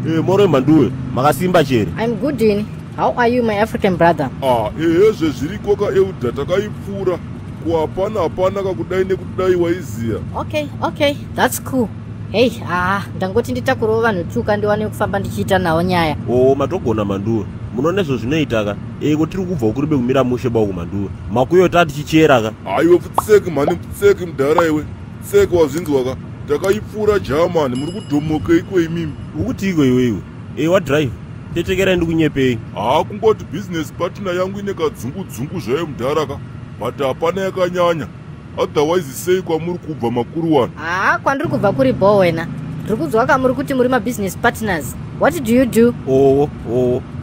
Moro mhanduwe, makasimba chere? I'm good ini. How are you, my African brother? Ah, ehezve zviriko ka elder, takaipfuura. Ko hapana hapana kakudai nekudai waiziya. Okay, that's cool. Hey, ah, ndangoti nditakurewo vanhu tuka ndiwane kufamba ndichiita nawo nyaya. Oo, matogona mhanduwe. Munoona izvo zvinoita ka. Eko tiri kubva ukuribe kumira mushe bauku mhanduwe. Makuyo tatichichera ka. Haiwe pfutseki mhani, pfutseki mudhara iwe. Pfutseki wazvinzwa ka. Takaipfuura Germany, muri kudhomokeiko imimi? Ukuti iko iwe iwe. Wa drive. Tetekerai ndikunyepei. Haa, kungoti business partner yangu ine kadzungu-dzungu zvayo mudhara ka. But hapana yakanyanya. Otherwise sei kwamuri kubva makuru wani? Ah, kwandiri kubva kuri bho wena. Ndiri kunzwa kamuri kuti muri mabusiness partners. What do you do? Oo.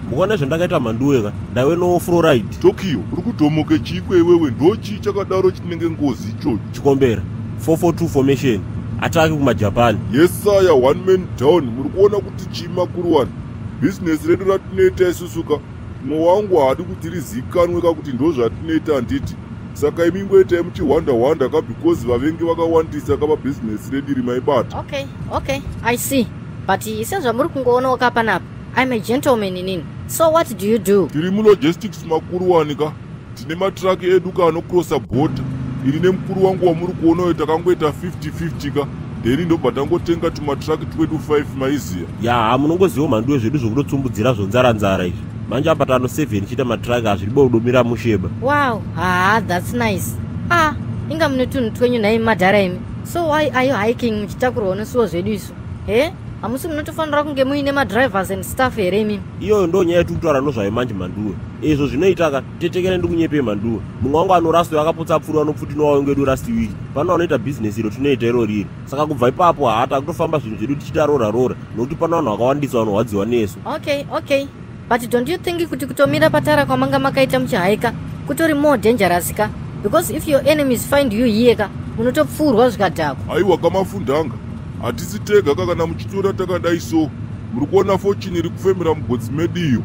Mukuona zvandakaita mhanduwe ka. Ndaiwe no fluoride. Tokyo, uri kudhomoke chiko iwewe? Ndo chii chakadaro chinenge ngozi ichocho? Chikombera. 442 formation. Ataki kumaJapan. Yesaya, one man down. Muri kuona kuti chii makuru wani? Bhizinesi redu ratinoita isusu ka, mumwe wangu haadi kuti rizikanwe ka kuti ndo zvatinoita handiti. Saka imi ngoitai muchihwanda-hwanda ka because vavengi vakawandisa ka pabhizinesi redu iri maibata. Okay, I see. But sezvamuri kungoonawo ka panapa, I'm a gentleman inini. So what do you do? Tiri mulogistics makuru wani ka. Tine matraki edu ka anocrossa border. Ini nemukuru wangu wamuri kuona uyo takangoita 50-50 ka. Then ndobva tangotenga tumatraki twedu 5 maiziya. Ya, munongoziva mhanduwe zvedu zvokutotsumbudzira zvonzara-nzara izvi. Manje apa tano 7 chiita matraki hazviri bodomira musheba. Wow, ah, that's nice. Ah, inga mune tunhu twenyu nhai madhara imi. So why are you hiking muchitakurwa nesuwo zvedu isu? He? Hamusi munotofanira kunge muine madrivers and staff here imimi? Iyoyo ndo nyaya yetiri kutaura nozvayo manje mhanduwe. Izvo zvinoita ka, tetekere ndikunyepei mhanduwe. Mumwe wangu anoraswa akapotsa apfuura nopfuti nowayo ngedu last week. Pano vanoita bhizinesi iro tinoita iro riri. Saka kubva ipapo haa takutofamba zvinhu zvedu tichiita rora rora nokuti pano vanhu vakawandisa vanorwadziwa nesu. Okay. But don't you think kuti kutomira patara kwamanga makaita muchihaika kutori more dangerous ka? Because if your enemies find you here ka, munotopfuurwa zvikadhakwa. Aiwa kamafundanga. Hatisi tega ka kana muchitora takadai so. Muri kuona Fortuner iri kufemera mugotsi medu iyo.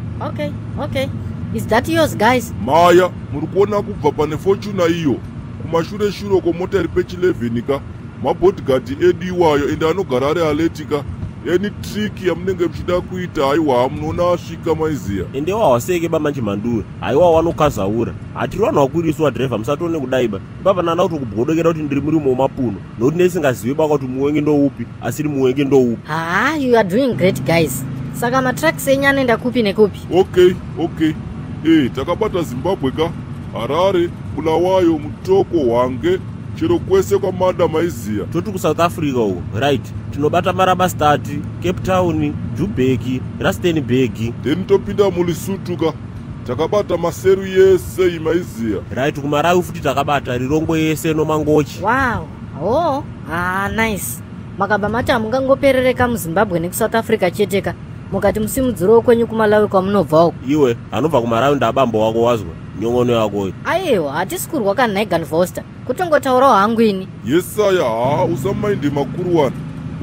Okay. Is that yours, guys? Maya, muri kuona kubva pane Fortuner iyo. Kumashure shure uko mota iri pechi11 ka. Mabodyguard edu iwayo ende anogara ari alert ka. Any trick yamunenge muchida kuita haiwa munoona asvika maiziya. Ende wahwaseke ba manje mhanduwe. Haiwa wanokazaura. Hatiri vanhu vakuriswa driver musatione kudai ba. Ipapa nanda kuti kubhodokera kuti ndiri murimo wemapuno. Nokuti nesingazivi ba kuti muwengi ndoupi asiri muwengi ndoupi. Ah, you are doing great, guys. Saka matrucks enyu anoenda kupi nekupi? Okay. Takabata Zimbabwe ka. Harare, Bulawayo, Mutoko, Hwange, chero kwese kwamada maiziya. Toti kuSouth Africa uko, right. Tinobata Marabastad, Cape Town, Joburg, Rustenburg. Then topinda muLesotho ka. Takabata maseru yese imaiziya. Right, kuMalawi futi takabata Lilongwe yese nomangochi. Wow. Oh, ah, nice. Makabva mati hamungangoperereka muZimbabwe nekuSouth Africa chete ka. Mukati musimudzirowo kwenyu kuMalawi kwamunobva uko. Iwe, anobva kuMalawi ndabambo wako wazwa. Nyongono yako. Aiwa, hatisi kurwa kanhai Ganvoster. Kutongotaurawo hangu ini. Yesaya, haa usamainde makuru wani.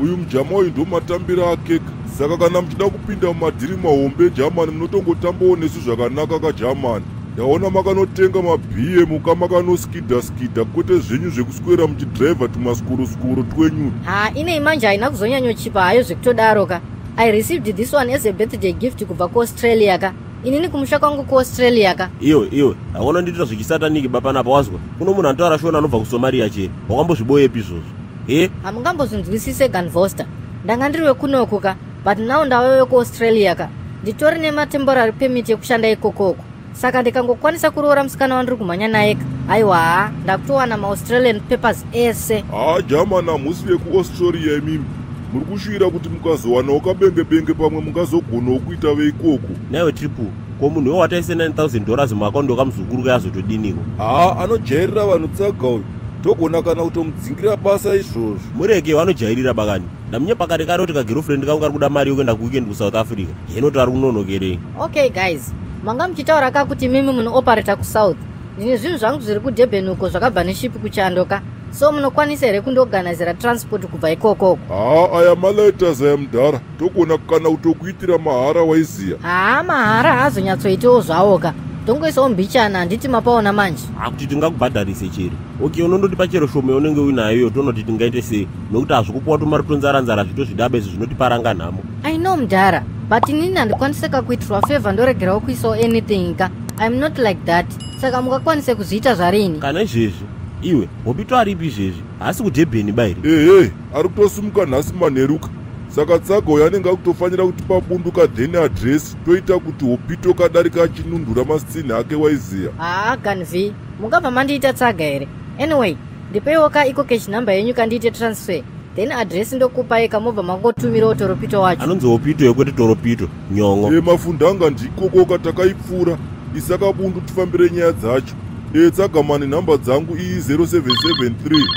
Uyu mujama uyu ndo matambiro akeka. Saka kana muchida kupinda mumadhiri mahombe Germany munotongotambawo nesu zvakanaka kaGermany. Ndaona makanotenga mabhiye muka makanoskidha skidha kwete zvenyu zvekuswera muchidhiraivha tumaskoroscoro twenyu. Ha, inei manje haina kuzonyanyochipa hayo zvekutodaro ka. I received this one as a birthday gift kubva kuAustralia ka. Inini kumusha kwangu kuAustralia ka. Iwe, hauna nditoita zvechisataniki ba panapa wazwa. Kuno munhu anotaura shona anobva kuSomalia cheri. Wakambozviboyepi izvozvo? He? Hamungambozvinzwisise Ganvoster. Ndanga ndiri wekunoku ka, but now ndave wekuAustralia ka. Nditori nematemporary permit yekushanda ikokoko. Saka ndikangokwanisa kuroora musikana wandiri kumhanya naye ka. Aiwa, ndakutowana maAustralian papers ese. Haa Germany hamusi vekuAustralia imimi. Muri kushuvira kuti mukazowanawo kabenge-benge pamwe mungazogonawo kuita veikoko. Naiwe triple. Ko munhu iwe wataise $9,000 muakaundi wakamuzukuru kayazotodiniko? Haa anojairira vanhu tsaga uyu. Togona kana kutomudzingira basa izvozvo. Mureke vanojairira bakani. Ndamunyepa kare kare kuti kagirlfriend kangu kari kuda mari yokuenda kuweekend kuSouth Africa. Henoti ari kunonokerei. Okay guys, manga muchitaura ka kuti mimi munooperata kuSouth. Ndine zvinhu zvangu zviri kuDurban uko zvakabva neshipi kuchando ka. So munokwanisa here kundiorganizera transport kubva ikokoko? Haa aya maletters aya mudhara. Togona kana kutokuitira mahara waiziya. Haa, mahara haazonyatsoitawo zvawo ka. Tongoisawo mbichana handiti mapaona manje. Akuti tingakubhadharise chere. Okay, unondotipa chero shoma yaunenge uinayo iyo tonoti tingaite sei. Nokuti hazvikupuwa tumari tonzara-nzara zvito zvidaba izvi zvinotiparanga nhamo. I know mudhara, but inini handikwaniseka kuitirwa favor ndoregerawo kuisawo anything ka. I'm not like that. Saka mungakwanise kuzviita zvarini? Kana izvezvi iwe Hopito aripi izvezvi? Haasi kuDurban bairi? Ehe, ari kutosimuka nhasi manheruka. Saka tsaga uyo anenge akutofanira kutipa bundu kadheni address, toita kuti Hopito kadarika achinundura masitsinhi ake, waiziya. Haa, Ganv, mungabva mandiita tsaga here? Anyway, ndipeiwo ka EcoCash nhamba yenyu kandiite transfer, then address ndokupai kamobva mangotumirawo Toropito wacho. Anonzi Hopito yekwete Toropito nyon'o. E, mafundanga ndikokoka takaipfuura. Isaka bundu tifambire nyaya dzacho. E, tsagamani, nhamba dzangu iyi 0773.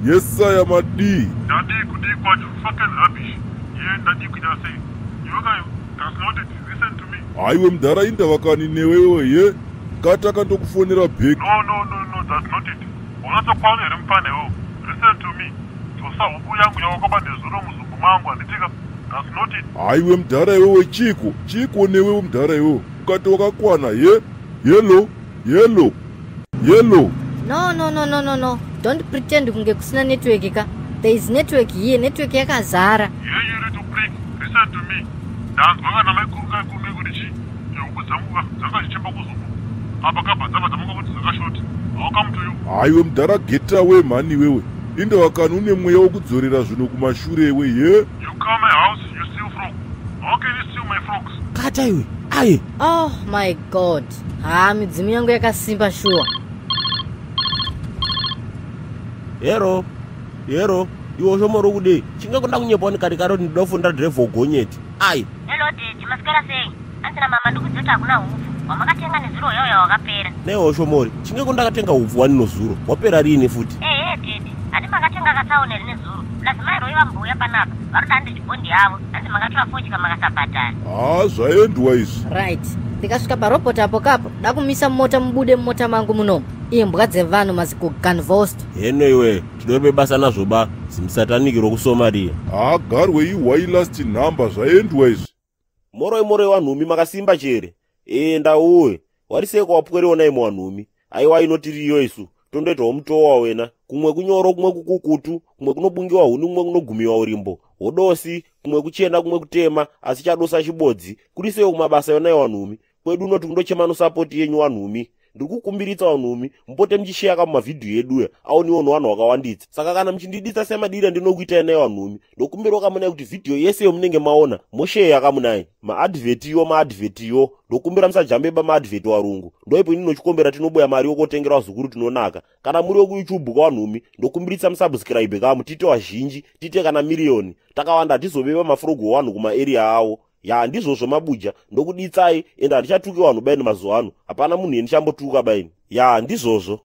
Yesaya, madii? Ndadii kudii kwacho? Fucking rubbish ye. Ndadii kuita sei iwe kayo? That's not it. Listen to me. Haiwe mudhara, indava kani newewe ye kataka ndokufonera back. No, that's not it. Ungatsokwana here mufana iwewo? Listen to me. Dzosa huku yangu yawakaba nezuro muzumbu mangu, handitika? That's not it. Haiwe mudhara iwewe, chiko chiko newewe mudhara iwewe? Ukati wakakwana ye. Hello, hello, hello. No, don't pretend kunge kusina network ka. There is network here, network yakazara. Ye, you little prick, listen to me. Ndanzwa kana maikuru kaikumi kuti chi huku dzangu ka dzanga dzichimba kuzumbu apa kabva dzabva dzamanga kuti dzakashoti. How come to you? Haiwe mudhara, get away mhani iwewe. Indava kani une mweya wekudzorera zvinhu kumashure iwe ye? You come my house, you steal frog. How can you steal my frogs? Kata iwe, aye. Oh my God, haa, midzimu yangu yakasimba shuwa. Hello, hello, iwe shomoro, kudei chinge kuda kunyepawo ndikati karo ndinoda kufonera dhirevha ugonyeti ai. Hello daddy, masikara sei? Anzi namama ndikuziva kuti hakuna hupfu hwamakatenga nezuro uyoyo wakapera. Naiwo shomori, chinge kundakatenga hupfu wani nozuro wapera riini futi? Ehe daddy, handi makatenga katsaoneri nezuro? Plus mai vambouya panapa vari kuda ndechibhondi yavo, hanzi makatora fodya makasabhadhara. Haa, zvaendwa izvi. Right, ndikasvika parobhoti apo kapo da kumisa mota, mubude mumota mangu munomu, imbwa dzevanhu maziko Ganvost. Heno iwe, tidoribe basa nazvo ba zimusataniki rokuSomaria. Haa, garwe ihwai last number, zvaendwa izvi. Moroi moroi wanhumi, makasimba chere? Ee, ndauwe wariseko wapweriwo naimo wanhumi. Aiwa, inotiriyo isu tondoitawo mutowa wena, kumwe kunyoro, kumwe kukukutu, kumwe kunobungiwa huni, kumwe kunogumiwa urimbo hodosi, kumwe kuchena, kumwe kutema, asi chadosa chibodzi. Kurisewo kumabasa yonai wanhumi? Kwedu unoti kundochema nosapoti yenyu wanhumi. Ndiri kukumbiritsa vanhumi, mupote muchisheya mumavhidhiyo eduya aoniwo nevanhu vakawanditsa. Saka kana muchindidisa semadiri andinokuitai nai vanhumi, ndokumbirawo kamunai kuti vhidhiyo yese yomunenge maona mosheya kamunai. Maadvhetiyo, maadvhetiyo, ndokumbira musajambeba maadvheti warungu. Ndoipo ini nochikombera tinoboya mari yokotengera vazukuru tinonaka. Kana muri wekuYouTube kawanhumi, ndokumbiritsa musubscribe kamu, tiite wazhinji, tiite kana miriyoni. Takawanda hatizobeba mafrogo wanhu kumaeriya avo. Ya, ndizvozvo mabuja, ndokuditsai, ende handichatuki vanhu baini. Mazuva ano hapana munhu yendichambotuka baini. Ya, ndizvozvo.